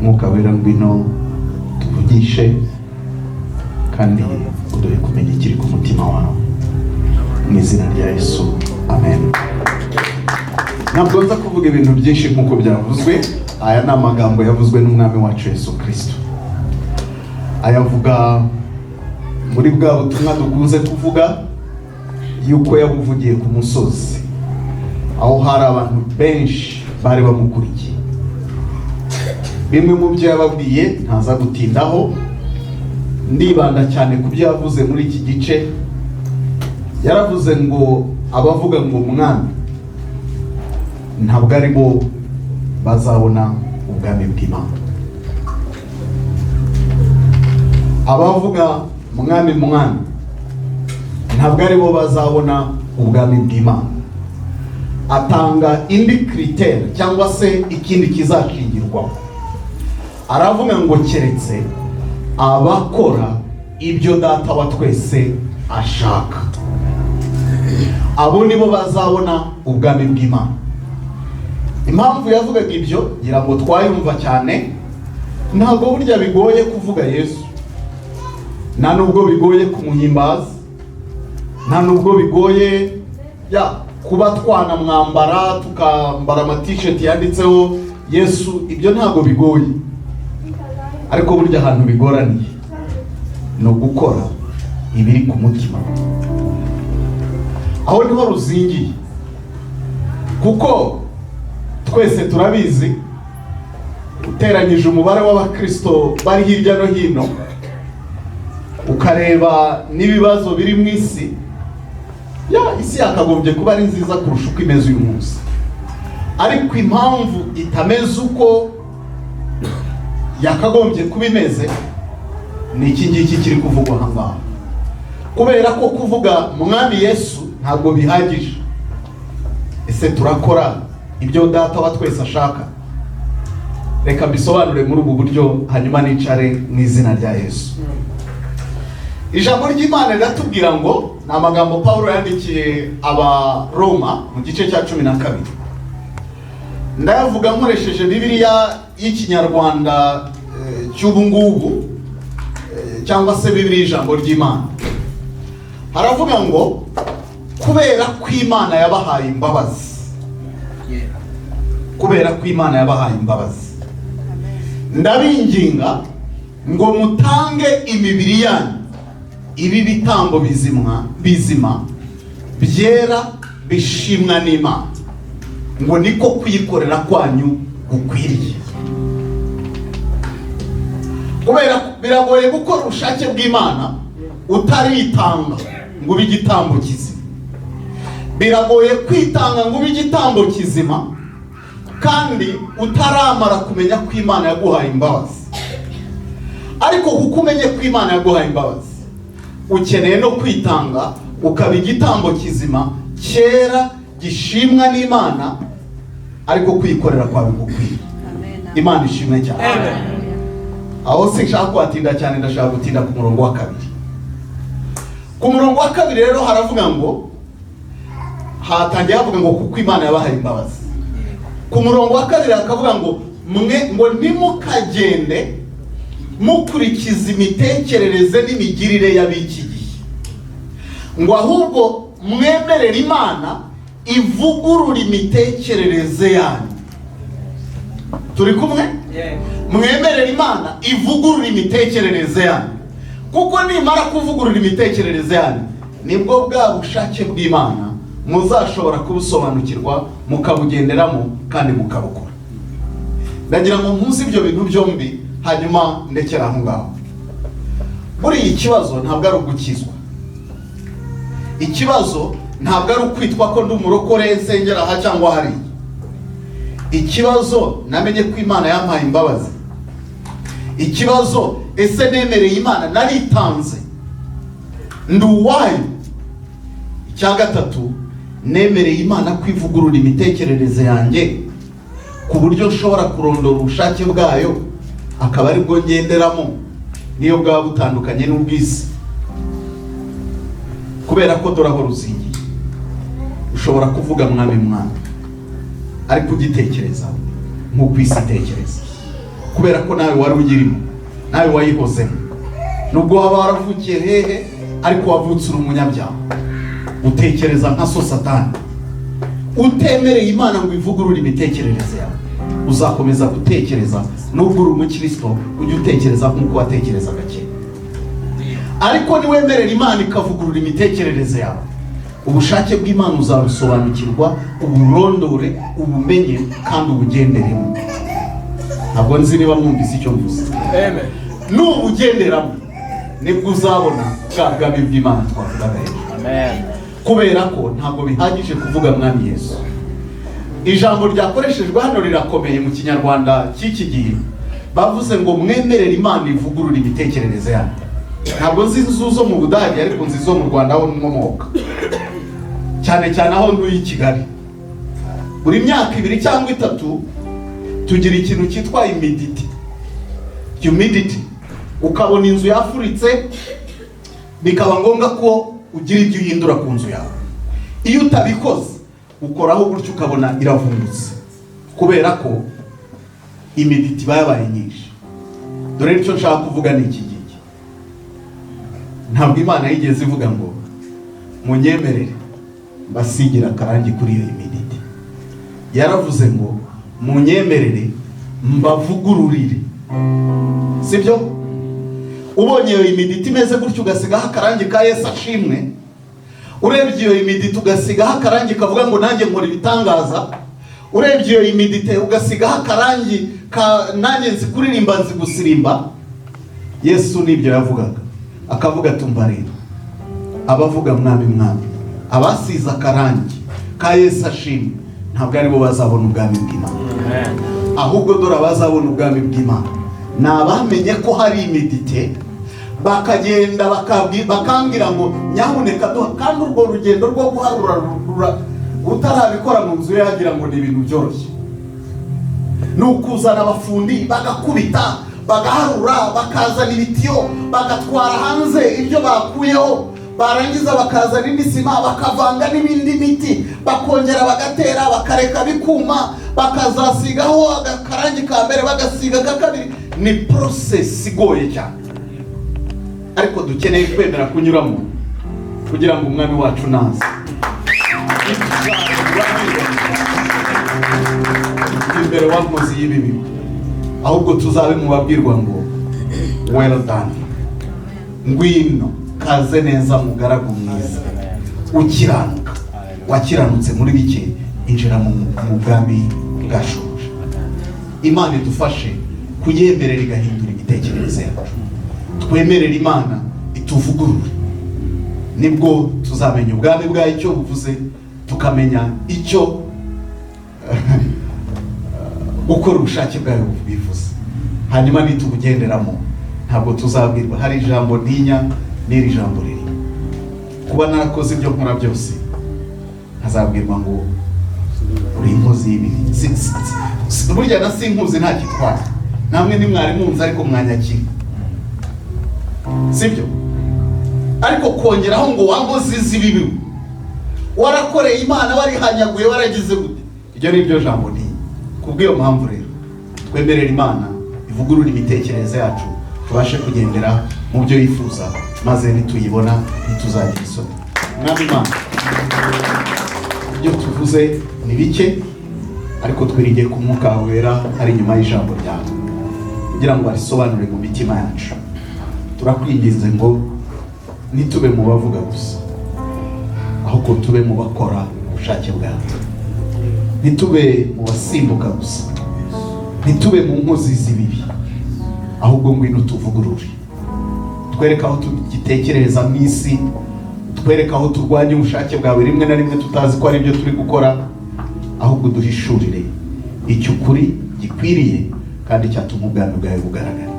Mwuka Wera, ngwino tuvugishe kandi uduhe kumenya ikiri ku mutima wawe, mu izina rya Yesu, amen. Ntabwo nza kuvuga ibintu byinshi nk'uko byavuzwe. Aya ni amagambo yavuzwe n'Umwami wacu Yesu Kirisito, ayavuga muri bwa butumwa dukunze kuvuga yuko yabuvugiye ku musozi, aho hari abantu benshi bari bamukurikiye. Bimwe mu byo yababwiye ntaza gutindaho, ndibanda cyane ku byo yavuze muri iki gice. Yaravuze ngo abavuga ngo "Mwami" ntabwo ari bo bazabona ubwami bw'Imana. Abavuga "Mwami, Mwami" ntabwo ari bo bazabona ubwami bw'Imana. Atanga indi critère cyangwa se ikindi kizashingirwaho, aravuga ngo keretse abakora ibyo Data wa twese ashaka, abo nibo bazabona ubwami bw'Imana. Impamvu yavugaga ibyo, ngira ngo twayumva cyane. Ntabwo burya bigoye kuvuga Yesu, nta nubwo bigoye kumuhimbaza, nta nubwo bigoye ya kuba twanamwambara, tukambara amatisheti yanditseho Yesu, ibyo ntabwo bigoye. Ariko burya ahantu bigoraniye ni ugukora ibiri ku mutima. Aho niho ruzingiye, kuko twese turabizi, uteranyije umubare w'abakristo bari hirya no hino, ukareba n'ibibazo biri mu isi, ya isi yakagombye kuba ari nziza kurusha uko imeze uyu munsi. Ariko impamvu itameze uko yakagombye kuba imeze ni iki ngiki kiri kuvugwa aha ngaha, kubera ko kuvuga "Mwami Yesu" ntabwo bihagije. Ese turakora ibyo Data wa twese ashaka? Reka mbisobanure muri ubu buryo, hanyuma nicare mu izina rya Yesu. Ijambo ry'Imana riratubwira ngo, ni amagambo Paul yandikiye Abaroma mu gice cya 12. Ndayavuga nkoresheje Bibiliya y'Ikinyarwanda cy'ubu ngubu, cyangwa se Bibiliya y'Ijambo ry'Imana. Haravuga ngo kubera ko Imana yabahaye imbabazi, kubera ko Imana yabahaye imbabazi, ndabinginga ngo mutange imibiri yanyu ibi bitambo bizimwa, bizima, byera, bishimwa n'Imana, ngo niko kuyikorera kwanyu gukwiriye. Kubera biragoye gukora ubushake bw'Imana utaritanga ngo ube igitambo kizima. Biragoye kwitanga ngo ube igitambo kizima kandi utaramara kumenya ko Imana yaguhaye imbabazi. Ariko kuko umenye ko Imana yaguhaye imbabazi, ukeneye no kwitanga ukaba igitambo kizima, cyera, gishimwa n'Imana, ariko kwikorera kwawe gukwiye. Imana ishimwe cyane. Aho sinshaka kuhatinda cyane, ndashaka gutinda ku murongo wa kabiri. Ku murongo wa kabiri rero haravuga ngo, hatangiye havuga ngo kuko Imana yabahaye imbabazi. Ku murongo wa kabiri hakavuga ngo mwe ngo ntimukagende mukurikiza imitekerereze n'imigirire y'ab'iki gihe, ngo ahubwo mwemerere Imana ivugurura imitekerereze yanyu. Turi kumwe? Mwemerere Imana ivugurura imitekerereze yanyu, kuko nimara kuvugurura imitekerereze yanyu, nibwo bwa bushake bw'Imana muzashobora kubusobanukirwa, mukabugenderamo kandi mukabukora. Ndagira ngo mpuze ibyo bintu byombi, hanyuma ndekera aho ngaho. Buriya ikibazo ntabwo ari ugukizwa, ikibazo ntabwo ari ukwitwa ko ndi umurokore, nsengera aha cyangwa hariya. Ikibazo, namenye ko Imana yampaye imbabazi. Ikibazo, ese nemereye Imana, naritanze, ndi uwayo? Icya gatatu, nemereye Imana kwivugurura imitekerereze yanjye ku buryo nshobora kurondora ubushake bwayo, akaba aribwo ngenderamo, niyo bwaba butandukanye n'ubw'isi? Kubera ko dore aho ruzingiye, ushobora kuvuga "Mwami, Mwami" ariko ugitekereza nk'uko isi itekereza. Kubera ko nawe wari uyirimo, nawe wayihozemo. Nubwo waba waravukiye hehe, ariko wavutse uri umunyabyaha, utekereza nka so Satani. Utemereye Imana ngo ivugurure imitekerereze yawe, uzakomeza gutekereza. Nubwo uri umukristo, ujye utekereza nk'uko watekerezaga kera. Ariko niwemerera Imana ikavugurura imitekerereze yawe, ubushake bw'Imana uzabusobanukirwa, uburondore, ubumenye kandi ubugenderemo. Ntabwo nzi niba mwumvise icyo mvuze. Amen. Nubugenderamo, nibwo uzabona bwa bwami bw'Imana twavugaga hejuru. Amen. Kubera ko ntabwo bihagije kuvuga "Mwami Yesu". Ijambo ryakoreshejwe hano rirakomeye. Mu Kinyarwanda cy'iki gihe bavuze ngo "mwemerere Imana ivugurura imitekerereze yanyu". Ntabwo nzi inzu zo mu Budage, ariko nzi izo mu Rwanda aho nkomoka, cyane cyane aho ntuye i Kigali. Buri myaka 2 cyangwa 3 tugira ikintu cyitwa humidity. Humidity, ukabona inzu yafuritse, bikaba ngombwa ko ugira ibyo uhindura ku nzu yawe. Iyo utabikoze, ukoraho gutyo ukabona iravungutse, kubera ko humidity iba yabaye nyinshi. Dore icyo nshaka kuvuga ni iki ngiki: ntabwo Imana yigeze ivuga ngo "munyemerere mbasigira akarangi kuri iyo humidity". Yaravuze ngo "munyemerere mbavugururire", sibyo? Ubonye iyo humidity imeze gutyo, ugasigaho akarangi ka "Yesu ashimwe". Urebye iyo humidity, ugasigaho akarangi kavuga ngo "nanjye nkora ibitangaza". Urebye iyo humidity, ugasigaho akarangi ka "nanjye nzi kuririmba, nzi gusirimba". Yesu nibyo yavugaga, akavuga ati: "Umva rero, abavuga 'Mwami, Mwami', abasize akarangi ka 'Yesu ashimwe', ntabwo aribo bazabona ubwami bw'Imana." Amen. Ahubwo dore abazabona ubwami bw'Imana ni abamenye ko hari humidity, bakagenda bakambwira ngo "nyabuneka duha". Kandi urwo rugendo rwo guharura utarabikora mu nzu ye yagira ngo ni ibintu byoroshye. Ni ukuzana abafundi, bagakubita, bagaharura, bakazana ibitiyo, bagatwara hanze ibyo bakuyeho, barangiza bakazana indi sima, bakavanga n'ibindi miti, bakongera bagatera, bakareka bikuma, bakazasigaho akarangi ka mbere, bagasiga aka kabiri. Ni process igoye cyane, ariko dukeneye kwemera kunyuramo kugira ngo Umwami wacu naze imbere wa nkozi y'ibibi, ahubwo tuzabe mu babwirwa ngo "Well done, ngwino, kaze neza mugaragu mwiza ukiranuka, wakiranutse muri bike, injira mu bwami bwa shobuja." Imana idufashe kuyemerera igahindura imitekerereze yacu. Twemerere Imana ituvugurure, nibwo tuzamenya ubwami bwayo icyo buvuze, tukamenya icyo gukora ubushake bwayo bivuze. Hanyuma nitubugenderamo, ntabwo tuzabwirwa. Hari ijambo ntinya, n'iri jambo riri kuba narakoze ibyo nkora byose, nkazabwirwa ngo "uri inkozi y'ibibi". Burya na sinkuzi nta kitwara, namwe nimwari munzi ariko mwanyakira, sibyo? Ariko kongeraho ngo "wa nkozi z'ibibi, warakoreye Imana, warihanyaguye, waragize gute", iryo ni ryo jambo ntinya. Kubw'iyo mpamvu rero, twemerera Imana ivugurura imitekerereze yacu, tubashe kugendera mu byo yifuza, maze nituyibona ntituzagira isoni. Mwami Imana, ibyo tuvuze ni bike, ariko twiringiye ku Mwuka wawe Wera ari inyuma y'ijambo ryawe kugira ngo arisobanure mu mitima yacu. Turakwinginze ngo ntitube mu bavuga gusa, ahubwo tube mu bakora ubushake bwawe. Ntitube mu basimbuka gusa, ntitube mu nkozi z'ibibi, ahubwo ngwino tuvugurure, twereke aho tugitekerereza mu isi, twereke aho turwanya ubushake bwawe rimwe na rimwe tutazi ko ari byo turi gukora, ahubwo duhishurire icyo ukuri gikwiriye kandi cyatuma ubwami bwawe bugaragara.